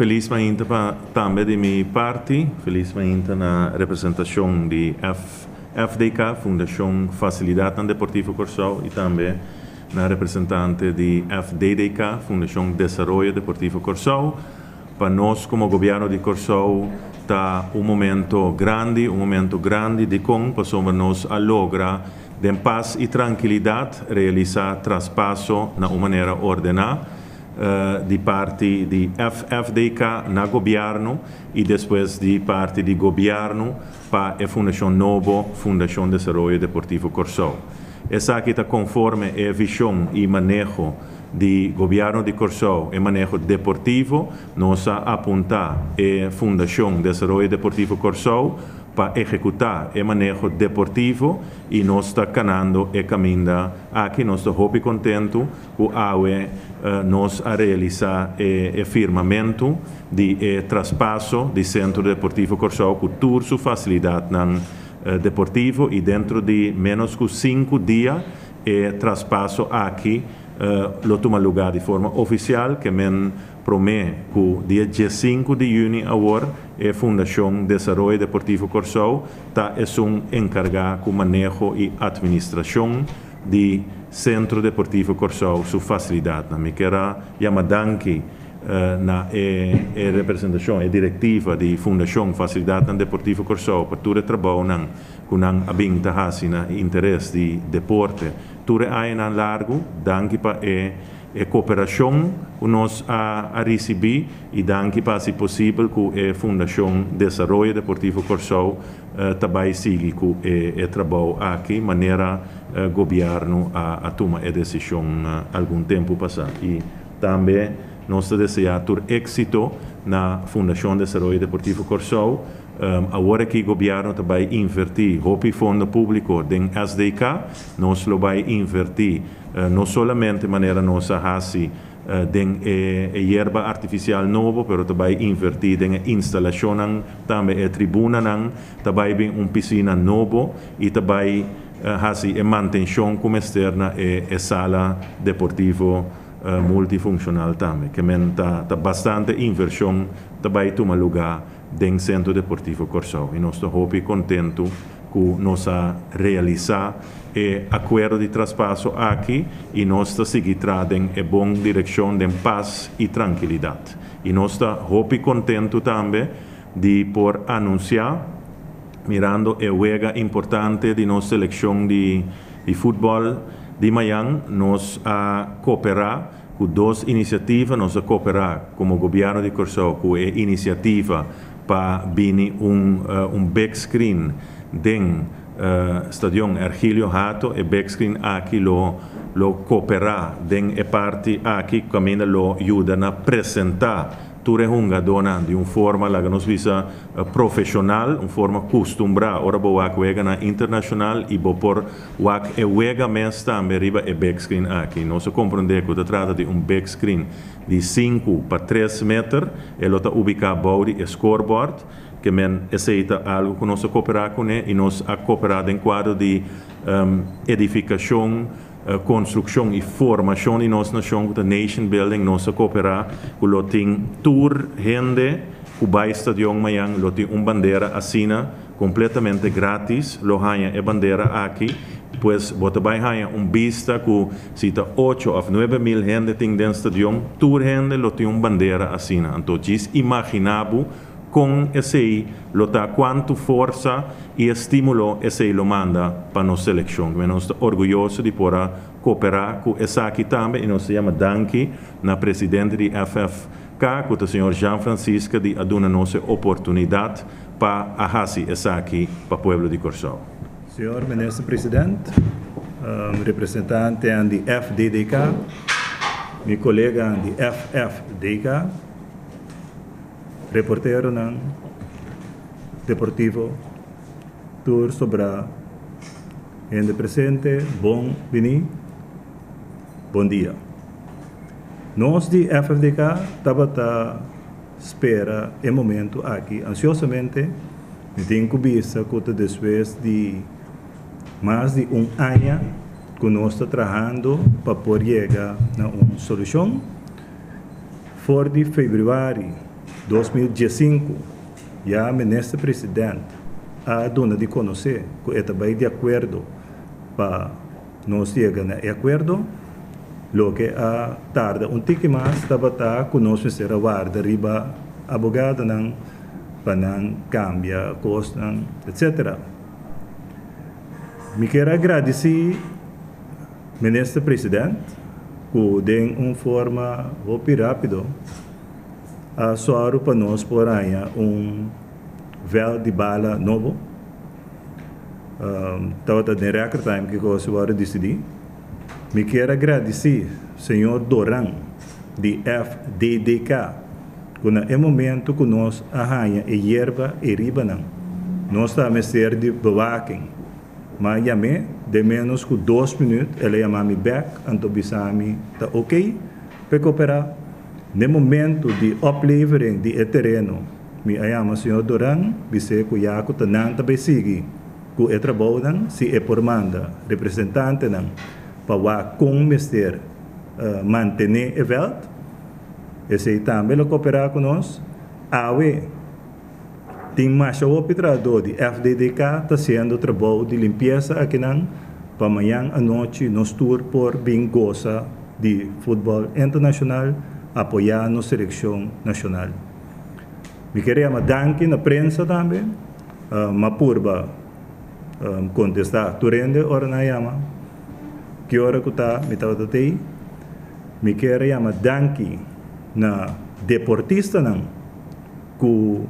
Felis mainta pa tambe di mi parti. Felis mainta na representashon di FDK, Fundashon Fasilidatnan Deportivo Kòrsou, i tambe na representante di FDDK, Fundashon Desaroyo Deportivo Kòrsou. Pa nos komo gobièrnu di Kòrsou ta un momento grandi, un momento grandi dikon pasobra nos a logra den pas i trankilidat realisá traspaso na un manera ordená di parti di FFDK na gobièrnu i despues di parti di gobièrnu pa e fundashon nobo Fundashon Desaroyo Deportivo Kòrsou. Esaki ta konforme e vishon i maneho di Gobièrnu di Kòrsou, e maneho deportivo. Nos a apuntá e Fundashon Desaroyo Deportivo Kòrsou pa ehekutá e maneho deportivo i nos ta kanando e kaminda aki. Nos ta hopi kontentu ku awe nos a realisá e firmamentu di e traspaso di Sentro Deportivo Kòrsou ku tur su fasilidatnan deportivo i dentro di ménos ku sinku dia e traspaso aki lo tuma lugá di forma ofisial ke men promé ku dia diesinku di yüni awor e Fundashon Desaroyo Deportivo Kòrsou ta esun enkargá ku maneho i atministrashon di Sentro Deportivo Kòrsou su fasilidatnan. Mi kier a yama danki na e e representashon, e direktiva di Fundashon Fasilidatnan Deportivo Kòrsou pa tur e trabounan ku nan a bin ta hasi na interes di deporte tur e añanan largu. Danki pa e e koperashon ku nos a a risibí i danki pa hasi posibel ku e Fundashon Desaroyo Deportivo Kòrsou ta bai sigui ku e e trabou aki manera gobièrnu a a tuma e desishon algun tempu pasá. I tambe nos ta deseá tur éksito na Fundashon Desaroyo Deportivo Kòrsou. Awor aki gobièrnu ta bai invertí hopi fondo públiko den SDK. Nos lo bai invertí no solamente manera nos a hasi den e yerba artifisial nobo, pero ta bai invertí den e instalashonnan, tambe e tribunanan, ta bai bin un pisina nobo i ta bai hasi e mantenshon ku mester na e sala deportivo multifunshonal tambe. Ke men ta bastante invershon ta bai tuma lugá den Sentro Deportivo Kòrsou i nos ta hopi kontentu ku nos a realisá e akuerdo di traspaso aki i nos ta sigui tra den e bon direkshon den pas i trankilidat. I nos ta hopi kontentu tambe di por anunsiá, mirando e wega importante di nos selekshon di futbòl di mayan, nos a koperá ku dos inisiativa, nos a koperá komo Gobièrnu di Kòrsou ku e inisiativa pa bini un un big screen den Stadion Ergilio Hato. E big screen aki lo lo koperá den e parti aki kaminda lo yuda na presentá tur e hungadónan di un forma laga nos bisa profeshonal, un forma kustumbrá ora bo wak weganan internashonal i bo por wak e wega mes tambe riba e big screen aki. Nos a komprondé ku ta trata di un big screen di sinku pa tres meter, e lo ta ubiká bou di e scorebord, ke men esei ta algu ku nos a koperá kuné i nos a koperá den kuadro di edifikashon, konstrukshon i formashon di nos nashon ku ta nation building. Nos a koperá ku lo tin tur hende ku bai stadion mañan lo tin un bandera asina kompletamente gratis lo haña e bandera aki. Pues bo ta bai haña un bista ku si ta ocho òf nuebe mil hende tin den stadion, tur hende lo tin un bandera asina. Anto djis imaginá bo kon esei lo ta, kuantu forsa i estímulo esei lo manda pa nos selekshon. Nos ta orguyoso di por a koperá ku esaki tambe i nos ta yama danki na presidente di FFK ku ta señor Jean Francisca di a duna nos e oportunidat pa a hasi esaki pa pueblo di Kòrsou. Señor Minister President, representantenan di FDDK, mi coleganan di FFDK, reporteronan deportivo, tur sobra hende presente, bon bini, bon dia. Nos di FFDK tabata spera e momento aki ansiosamente. Mi tin ku bisa ku ta despues di mas di un aña ku nos ta trahando pa por yega na un solushon. For di febrüari. 2015 ya minister president a duna di konosé ku e ta bai di akuerdo pa nos yega na e akuerdo. Loke a tarda un tiki mas tabata ku nos mester a warda riba abogadonan pa nan kambia kosnan etsetera. Mi kier a gradisí Minister President ku den un forma hopi rápido a sòru pa nos por haña un vèlt di bala nobo. Tabata den record time ku e kos a wòrdu disidí. Mi kier a gradisí señor Doran di FDDK ku na e momento ku nos a haña e yerba ei riba nan, nos ta mester di bewaking. M'a yam'é den ménos ku dos minüt el a yama mi bèk anto bisa mi ta okey p'e koperá. N'e momento di oplevering di e tereno mi a yama señor Doran bis'é ku ya ku ta nan ta bai sigui ku e trabounan si e por manda representantenan pa wak kon mester mantené e vèlt. Esei tambe lo koperá ku nos. Awe tin masha hopi trahadó di FDDK ta hasiendo trabou di limpiesa akinan pa mañan anochi nos tur por bin gosa di futbòl internashonal apoyá nos selekshon nashonal. Mi kere yama danki na prensa tambe. M'a purba kontestá tur hende ora nan a yama. Ki ora ku ta mi tabata tei. Mi kier a yama danki na deportistanan ku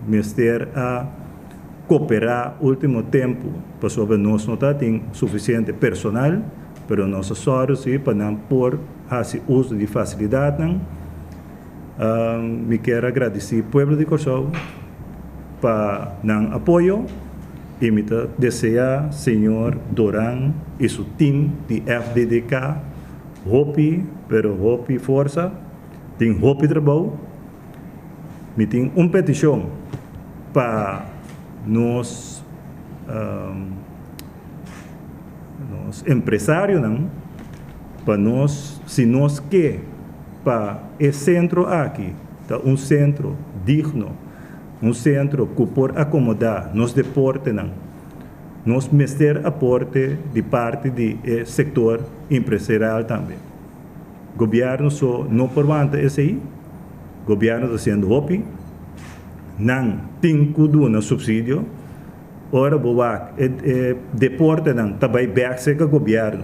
mester a koperá último tempu pasobra nos no ta tin sufisiente personal, pero nos a sòru si pa nan por hasi uso di fasilidatnan. Mi kier a gradisí pueblo di Kòrsou pa nan apoyo i mi ta deseá señor Doran i su tim di FDDK hopi pero hopi forsa. Tin hopi trabou. Mi tin un petishon pa nos nos empresarionan pa nos si nos ke pa e sentro aki ta un sentro digno, un sentro ku por akomodá nos deportenan, nos mester aporte di parti di e sektor empresarial tambe. Gobièrnu so no por wanta esei, gobièrnu ta hasiendo hopi, nan tin ku duna supsidio. Ora bo wak e deportenan ta bai bek serka gobièrnu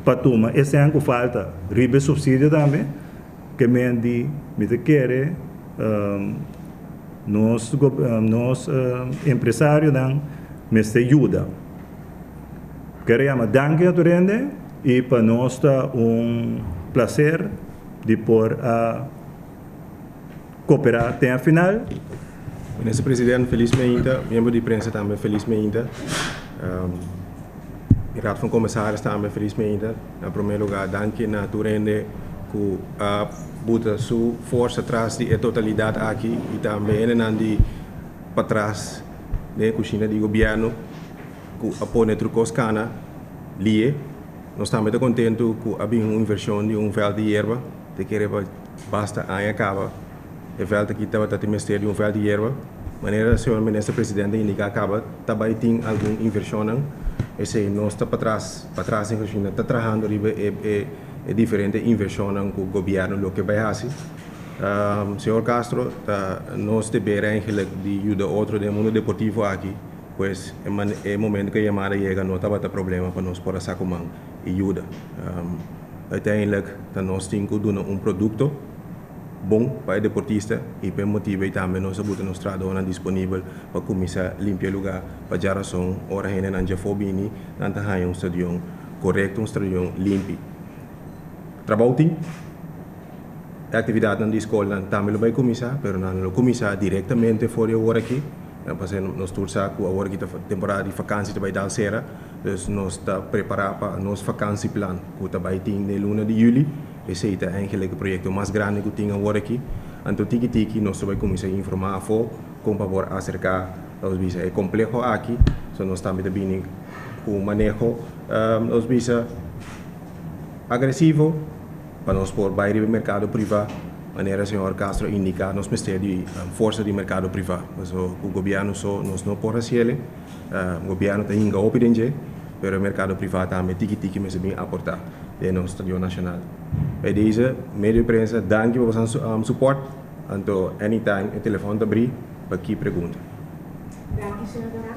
pa tuma e sèn ku falta riba e supsidio tambe, ke men di mi ta kere nos nos empresarionan mester yuda. Kere yama danki na tur hende i pa nos ta un plaser di por a Cooperá te a final. Minister President felis meinta, miembro di prensa tambe felis meinta, Raad van Commissaris tambe felis meinta. Na prome lugar danki na tur hende cu a buta su forsa tras di e totalidad aki y tambe hendenan di patras den e cushina di gobierno cu a pone tur cos cana lie. Nos tambe ta contento cu a bin un inversion di un veld di yerba te kere pa. Basta aña kaba e vèlt aki tabata tin mester di un vèlt di yerba. Manera señor Minister Presidente a indiká kaba ta bai tin algun invershonnan. Esei nos ta patras patras den Gersina ta trahando riba e e e diferente invershonnan ku gobièrnu lo ke bai hasi. Señor Castro ta nos deber eigenlijk di yuda otro den e mundo deportivo aki. Pues e man e momento ku e yamada yega no tabata problema pa nos por a sa ku man i yuda. Uiteindelijk ta nos tin ku duna un produkto bon pa e deportista i pa e motibu ei tambe nos a buta nos trahadónan disponibel pa kuminsá limpia e lugá pa djarason ora hendenan djafó bini nan ta haña un stadion korekto, un stadion limpi. Trabou tin, e aktividatnan di skolnan tambe lo bai kuminsá pero nan lo kuminsá direktamente for di awor aki pasobra nos tur sa ku awor aki ta temporada di fakansi ta bai dal sera. Dus nos ta prepará pa nos vakansieplan ku ta bai tin den luna di yüli. Esei ta eigenlijk e proyekto mas grandi ku tin awor aki. Anto tiki tiki nos ta bai kuminsá informá afó kon pa por aserká, nos bisa, e kompleho aki. So nos tambe ta bini ku un maneho, nos bisa, agresivo pa nos por bai riba e merkado privá. Manera señor Castro a indica, nos mester di forsa di mercado priva. Paso cu gobierno so nos no por haciele. Gobierno ta hinga hopi den dje, pero e mercado priva tambe tiki tiki mester bin aporta den nos stadion nacional. Bij deze, medio di prensa, danki pa boso support. Anto anytime e telefon ta bri pa ki pregunta. Danki, señor Doran.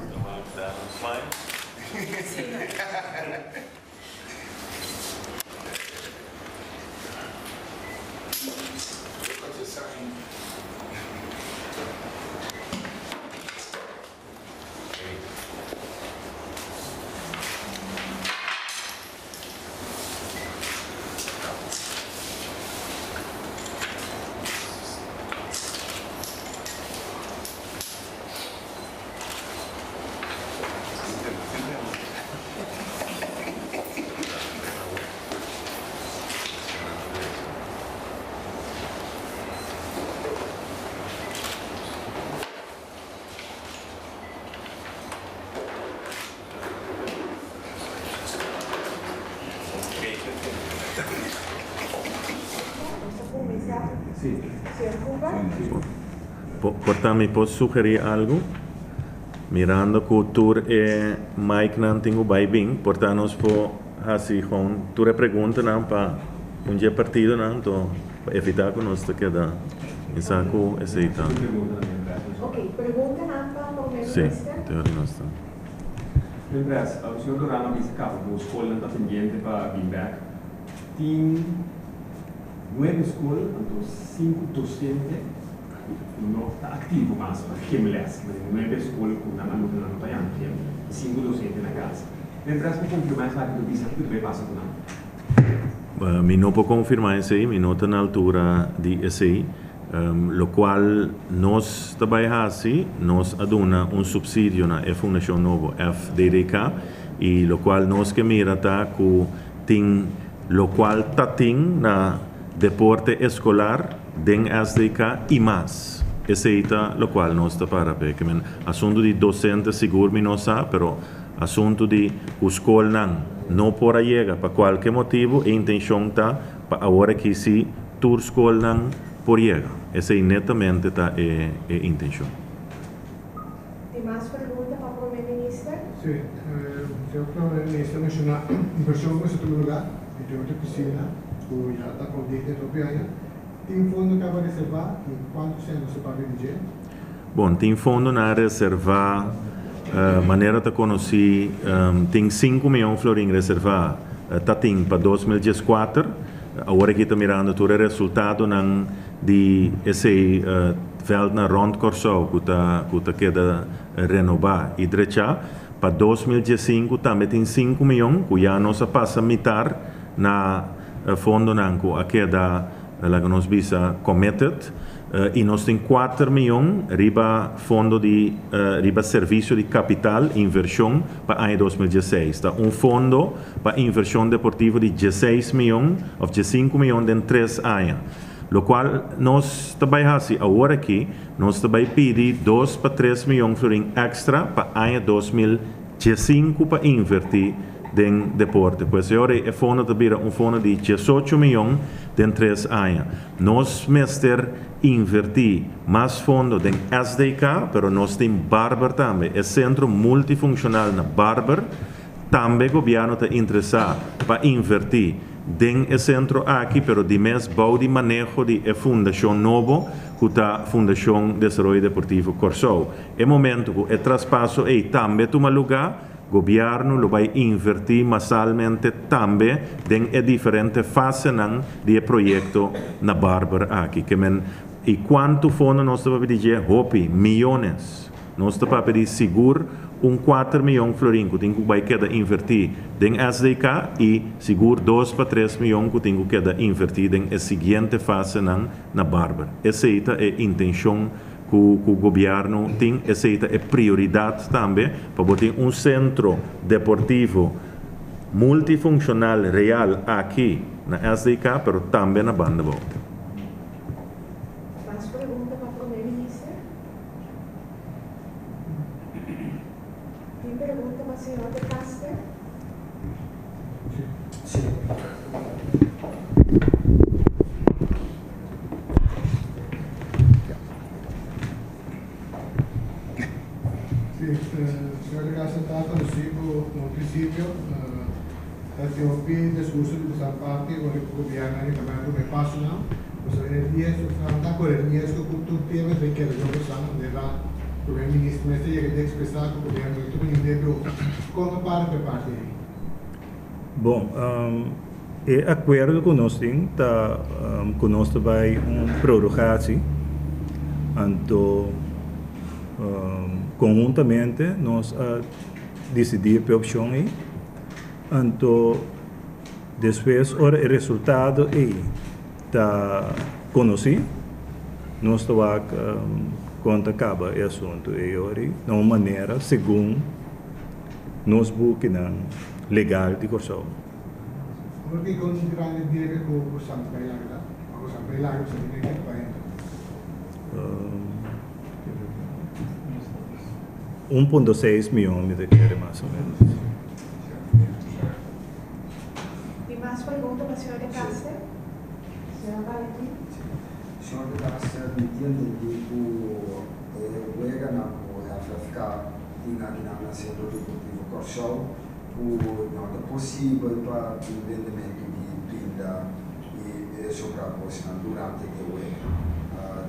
Por ta mi por sugerí algu? Mirando ku tur e micnan tin ku bai bin, por ta nos por hasi gewoon tur e preguntanan pa un dje partidonan to pa evitá ku nos ta keda mi sa ku esei ta. Sí, teoria nos ta. Mientras, señor Doran a bisa caba cu scolnan ta pendiente pa bin bek. Tin nuebe scol, anto cinco docente cu no ta activo mas pa gem les. Nuebe scol cu nan alumnonan no ta yama gem y cinco docente na cas. Mientras bo confirma esaki bo bisa kico ta bay pasa cu nan? Mi no por confirma esey, mi no ta na altura di esey. Locual nos ta bay haci, nos a duna un subsidio na e fundacion nobo FDDK y locual nos ke mira ta cu tin locual ta tin na deporte escolar den SDK y mas. Esey ta locual nos ta para p'e. Ke men asunto di docente sigur mi no sa, pero asunto di cu scolnan no por a yega pa cualke motibo, e intencion ta pa awor aki si Tur skolnan por yega. Esei netamente ta e e intencion. Tin mas pregunta pa Prome Minister? Sí, señor Prome Minister a menciona inversion cu mester tuma lugar den otro piscina cu ya ta outdated hopi aña. Tin fondo caba reserva y cuanto cen nos ta papia di dje? Bon, tin fondonan reservá, manera ta konosí, tin sinku mion florin reservá ta tin pa 2014. Awor aki ta mirando tur e resultadonan di esei vèldnan rònt Kòrsou ku ta ku ta keda renobá i drechá. Pa 2015 tambe tin sinku mion ku ya nos a pasa mitar na fondonan ku a keda Laga nos bisa committed y nos tin cuater miyon riba fondo di riba servicio di capital inversion pa aña 2016. Ta un fondo pa inversion deportivo di dieseis miyon of diescinco miyon den tres aña. Locual nos ta bay haci awor aki, nos ta bay pidi dos pa tres miyon florin extra pa aña 2015 pa inverti den deporte. Pues e ora ei e fondo ta bira un fondo di diesocho miyon den tres aña. Nos mester invertí mas fondo den SDK, pero nos tin Barber tambe. E sentro multifunshonal na Barber tambe gobièrnu ta interesá pa invertí den e sentro aki, pero di mes bou di maneho di e fundashon nobo ku ta Fundashon Desaroyo Deportivo Kòrsou. E momento ku e traspaso ei tambe tuma lugá, Gobièrnu lo bai invertí masalmente tambe den e diferente fasenan di e proyekto na Barber aki. Ke men, i kuantu fondo nos ta papia di dje? Hopi, miyones. Nos ta papia di sigur un kuater miyon florin ku tin ku bai keda invertí den SDK i sigur dos pa tres miyon ku tin ku keda invertí den e siguiente fasenan na Barber. Esei ta e intenshon Ku ku gobièrnu tin esei ta e prioridat tambe pa bo tin un sentro deportivo multifunshonal real aki na SDK pero tambe na Bandabou. Mas pregunta pa Prome Minister? Tin pregunta pa señor De Caster? Sí. Sí, señor de Castro ta conocí cu na un principio ta tin hopi discurso di boso parti ora cu gobierno a yega bay prome pasonan, boso e riesgo, nan ta core riesgo cu tur tema ta bay keda den boso manera Primer Minister mester yega di expresa cu gobierno no ta tuma ningun debe otro. Con a para cu e parti ey? Bon, e akuerdo ku nos tin ta ku nos ta bai un prorogatie, anto konhuntamente nos a disidí pa e opshon ei, anto despues ora e resultado ei ta konosí nos ta wak kon ta kaba e asuntu ei ora ei na un manera segun nos bukinan legal di Kòrsou. Ora ki kon grandi debe ku bo san bai laga ta? Ora bo san bai laga bo sa di ken ta bai entra? 1.6 mion mi ta kere mas o menos. Tin mas pregunta pa señor de Caster? Señor Valentin. Señor de Caster, mi tin entendí ku e weganan ku FFK tin akinan na Sentro Deportivo Kòrsou ku no ta posibel pa tin bendementu di pinda i e sobrá kosnan durante e wega.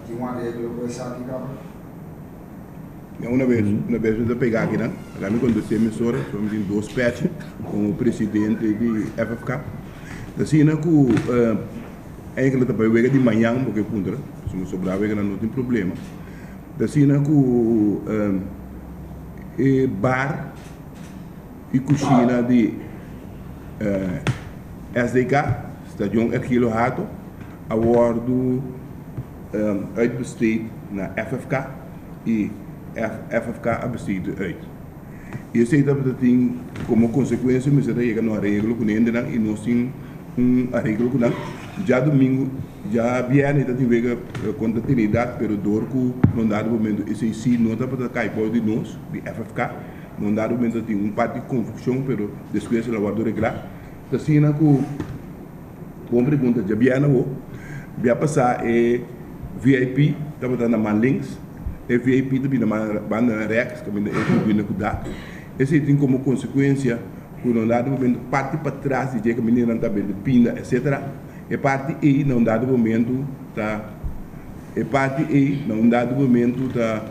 Tin un areglo ku esaki kaba? Ya una bes, una bes mi ta pega akinan, laga mi contesté mesora, pasobra mi tin dos pèchi komo presidente di FFK. Ta asina ku eigenlijk ta bai wega di mañan bo ke puntra, pasobra sobrá weganan no tin problema. Ta asina ku e bar i kushina di SDK, Stadion Ergilio Hato, a wòrdu uitbesteed na FFK i FFK a besteed e uit. I esei tabata tin komo konsekuensia mester a yega na un areglo ku hendenan i nos tin un areglo ku nan. Djadumingu, djabièrnè ta tin wega kontra Trinidad pero dor ku na un dado momento esei si no tabata kai bou di nos, di FFK, na un dado momento tin un parti konfushon pero despues el a wòrdu reglá. Ta asina ku. Bon pregunta, djabièrnè awo bia pasá e VIP tabata na man links, e VIP ta bini na man banda rèks kaminda e tribuna ku dak. Esei tin komo konsekuensia ku na un dado momento parti patras di dje kaminda nan ta bende pinda etsetera, e parti ei na un dado momento ta e parti ei na un dado momento ta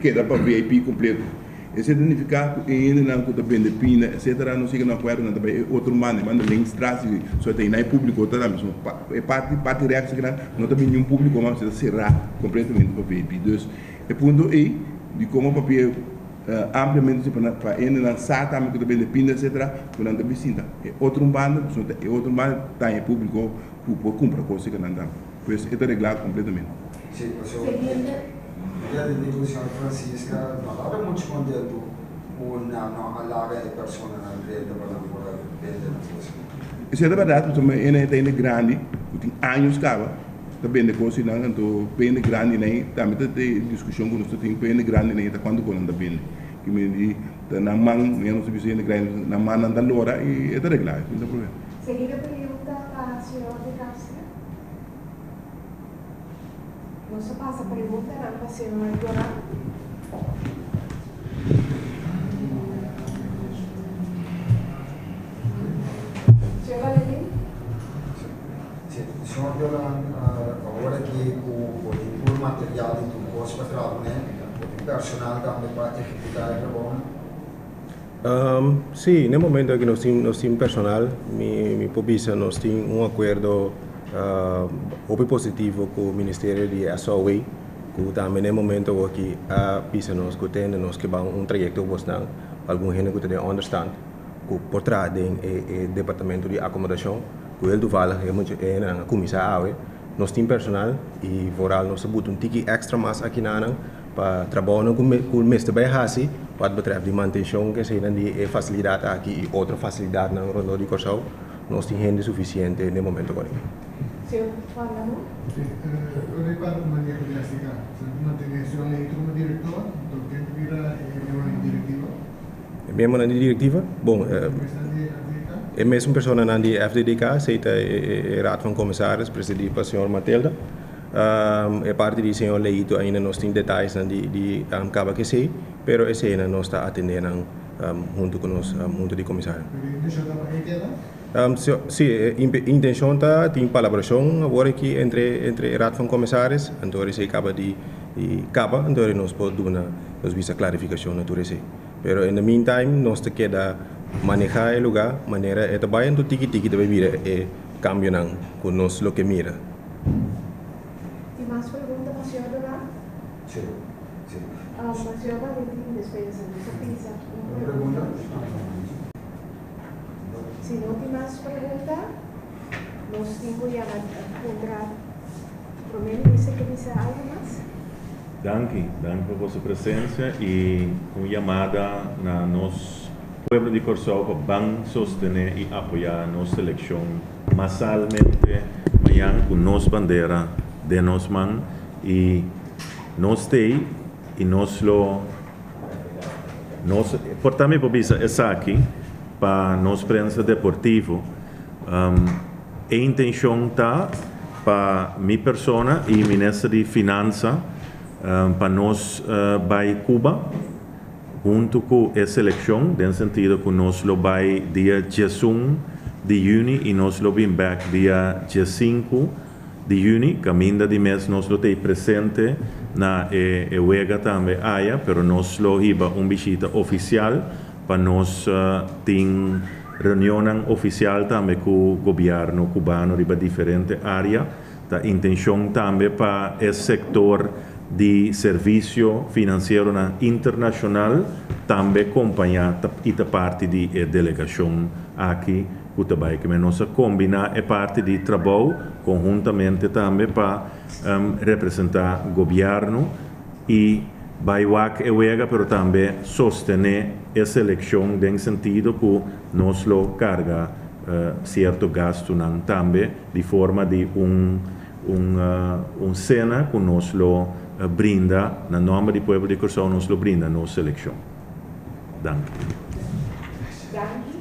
keda pa VIP kompleto. Esei ta nifiká ku e hendenan ku ta bende pina etsetera no sigui na akuerdo, nan ta bai e otro banda, e banda links tras di so ta einan e públiko ta tambe. So e parti parti rèks akinan no ta bin niun públiko mas, ta será kompletamente pa VIP. Dus e punto ei di komo papia ampliamente si pa nan pa e hendenan sa tambe ku ta bende pinda etsetera ku nan ta bisinta e otro banda pasobra ta e otro banda ta e públiko ku por kumpra kos akinan tambe. Pues e ta reglá kompletamente. Sí, pasobra dia di discusion Francisca no tabata mucho contento cu nan no a laga e personanan drenta pa nan por a bende nan cosnan. Esei ta berdad, pasobra mi ene ta hende grandi cu tin años caba ta bende cos y nan, anto pa hende grandi nan tambe ta e discusion cu nos ta tin, pa hende grandi nan ta cuanto cos nan ta bende, ki mi di ta nan man, mi a nos ta bisa hende grandi nan man nan ta lora y e ta regla, no ta problema. Seguida pregunta pa señor De Castro. Nos a pasa preguntanan pa señor Doran. Señor Valentin. Si, señor Doran, awor aki ku bo tin tur material i tur kos pa traha kuné, bo tin personal tambe pa ehekutá e trabounan? Sí, n'e momento aki nos tin nos tin personal, mi mi por bisa nos tin un akuerdo hopi positivo ku ministerio di SOW ku tambe n'e momento aki a bisa nos ku tende nos ke ban un trayekto ku bosnan algun hende ku ta den onderstand ku por traha den e e departamento di akomodashon ku heel toevallig e mucha e hendenan a kuminsá awe. Nos tin personal i vooral nos a buta un tiki èkstra mas aki nanan. Pa trabounan ku ku mester bai hasi wat betreft di mantenshon keseinan di e fasilidat aki i otro fasilidatnan rondó di Kòrsou, nos tin hende sufisiente den momento kòrek. Señor Juan Ramon. Sí, ora di papia ku maneho di SDK, sa ku mantené señor Leito komo direktor, anto ken ta bira e miembronan di direktiva? E miembronan di direktiva? Bon, e mesun personanan di FDDK, esei ta e Raad van Commissaris presidí pa señor Matilda. E parti di señor Leito ainda nos tin detayesnan di di kaba ku esei, pero eseinan nos ta atendé nan huntu ku nos hunta di komisario. Pero e intenshon ta pa e keda? Si, e intenshon ta tin palabrashon awor aki entre entre e Raad van Commissaris, anto esei kaba di di kaba, anto nos por duna nos bisa klarifikashon na tur esei. Pero in the meantime nos ta keda maneha e luga manera e ta bai anto tiki tiki ta bai bira e cambionan cu nos lo ke mira. Tin mas pregunta pa señor Durán? Sí, sí. Señor Valentin despensa, nos a pisa un Un pregunta? Si no tin mas pregunta, nos tin cu yama puntra Prome Minister ke bisa algo mas. Danki, danki pa boso presencia y un yamada na nos pueblo di Corsou pa ban sostene y apoya nos seleccion masalmente mañan cu nos bandera den nos man y nos t'ey y nos lo nos por ta mi por bisa esaki pa nos prensa deportivo. E intencion ta pa mi persona y Minister di Finansa pa nos bay Cuba hunto cu e seleccion den sentido cu nos lo bay dia diesun di juni y nos lo bin bek dia diesinku di juni caminda di mes nos lo tey presente na e wega tambe aya pero nos lo hiba un bishita oficial Pa nos tin reunionnan ofisial tambe ku gobièrnu kubano riba diferente área. Ta intenshon tambe pa e sektor di servisio finansieronan internashonal tambe kompañá i ta parti di e delegashon aki ku ta bai. Kimen nos a kombiná e parti di trabou konhuntamente tambe pa representá gobièrnu. I bai wak e wega pero tambe sostené e selekshon den sentido ku nos lo karga sierto gastunan tambe di forma di un un un sena ku nos lo brinda na nòmber di pueblo di Kòrsou nos lo brinda nos selekshon. Danki. Danki.